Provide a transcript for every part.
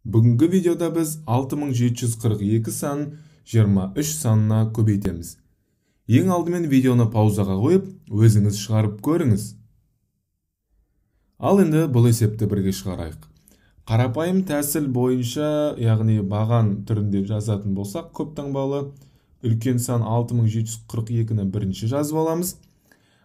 Бүгінгі видеода біз 6742 санын 23 санына көбейтеміз. Ең алдымен видеоны паузаға қойып, өзіңіз шығарып көріңіз. Ал енді бұл есепті бірге шығарайық. Қарапайым тәсіл бойынша, яғни баған түрінде жазатын болсақ, көп таңбалы үлкен сан 6742-ні бірінші жазып аламыз.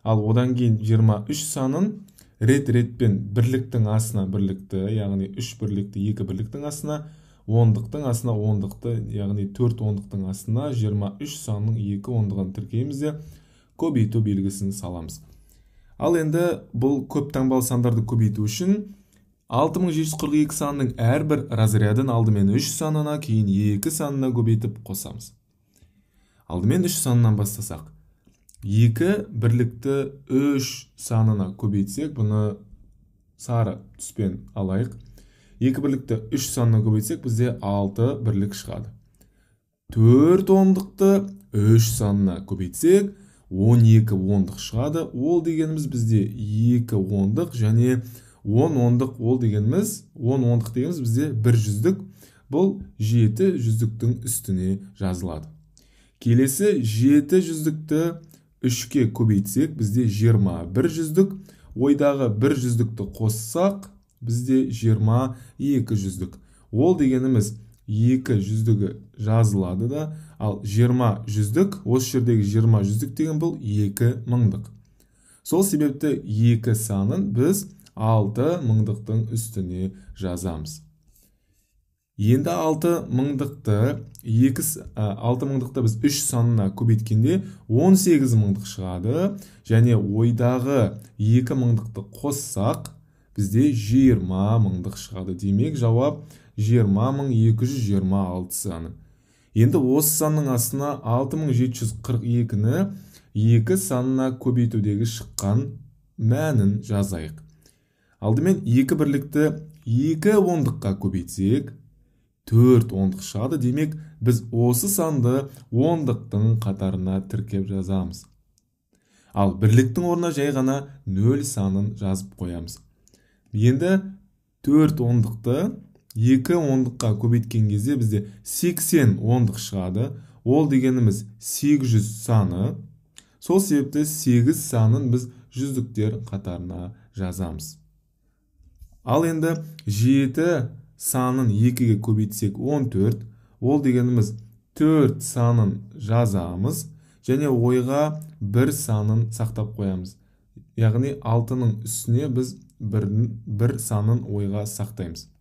Ал одан кейін 23 санын рет-ретпен бірліктің астына бірлікті, яғни 3 бірлікті 2 бірліктің астына, ондықтың астына ондықты, яғни 4 ондықтың астына 23 санның 2 ондығын тіркейміз де көбейту белгісін саламыз. Ал енді бұл көп таңбалы сандарды көбейту үшін 6742 санның әрбір разрядын алдымен 3 санына, кейін 2 санына көбейтіп қосамыз. Алдымен 3 санынан бастасақ, 2 бірлікті 3 санына көбейтсек, бұны сары түспен алайық. 2 бірлікті 3 санына көбейтсек, бізде 6 бірлік шығады. 4 ондықты 3 санына көбейтсек, 12 ондық шығады. Ол дегеніміз бізде 2 ондық және 10 ондық, ол дегеніміз 10 ондық дегеніміз бізде 1 жүздік. Бұл 7 жүздіктің үстіне жазылады. Келесі 7 жүздікті 3-ке көбейтсек, бізде 21 жүздік. Ойдағы 1 жүздікті қоссақ, бізде 22 жүздік. Ол дегеніміз 2 жүздігі жазылады да, ал 20 жүздік, осы жердегі 20 жүздік деген бұл 2 мыңдық. Сол себепті 2 санын біз 6 мыңдықтың үстіне жазамыз. Енді 6 мыңдықты 6 мыңдықты біз 3 санына көбейткенде 18 мыңдық шығады. Және ойдағы 2 мыңдықты қоссақ, бізде 20 мыңдық шығады. Демек, жауап 20226 саны. Енді осы санның астына 6742-ні 2 санына көбейтудегі шыққан мәнін жазайық. Алдымен 2 бірлікті 2 ондыққа көбейтсек, 4 ондық шығады. Демек, біз осы санды ондықтың қатарына тіркеп жазамыз. Ал бірліктің орнына жай ғана 0 санын жазып қоямыз. Енді 4 ондықты 2 ондыққа көбейткен кезде бізде 80 ондық шығады. Ол дегеніміз 800 саны. Сол себепті 8 санын біз жүздіктер қатарына жазамыз. Ал енді 7 санын 2-ге көбейтсек 14, ол дегеніміз 4 санын жазамыз және ойға 1 санын сақтап қоямыз. Яғни 6-ның үстіне біз 1 санын ойға сақтаймыз.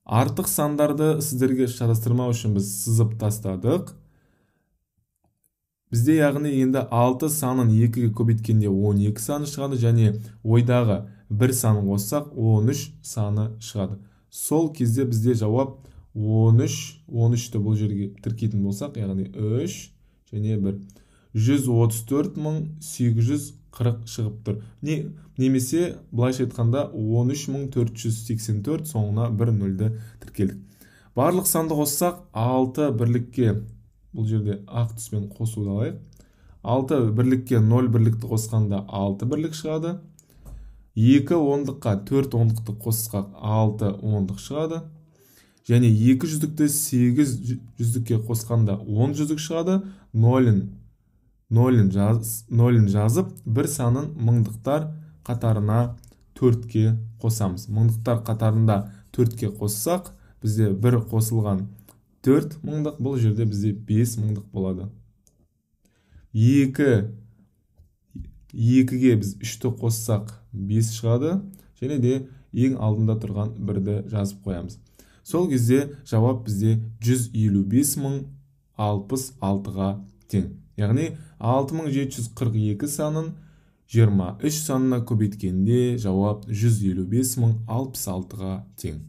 Артық сандарды сіздерге шатастырмау үшін біз сызып тастадық. Бізде яғни енді 6 санын 2-ге көбейткенде 12 саны шығады және ойдағы 1 санын қоссақ 13 саны шығады. Сол кезде бізде жауап 13, 13-ті бұл жерге тіркейтін болсақ, яғни 3 және 1. 134840 шығып тұр. Немесе былайша айтқанда 13484 соңына 1 нөлді тіркелдік. Барлық санды қоссақ 6 бірлікке, бұл жерде ақ түспен қосуды алайық. 6 бірлікке 0 бірлікті қосқанда 6 бірлік шығады. 2 ондыққа 4 ондықты қоссақ 6 ондық шығады. Және 2 жүздікті 8 жүздікке қосқанда 10 жүздік шығады. Нолін жазып, бір санын мыңдықтар қатарына 4-ке қосамыз. Мыңдықтар қатарында 4-ке қоссақ, бізде 1 қосылған 4 мыңдық, бұл жерде бізде 5 мыңдық болады. 2-ге біз 3-ті қоссақ 5 шығады, және де ең алдында тұрған 1-ді жазып қоямыз. Сол кезде жауап бізде 155066-ға тең. Яғни 6742 санын 23 санына көбейткенде жауап 155066-ға тең.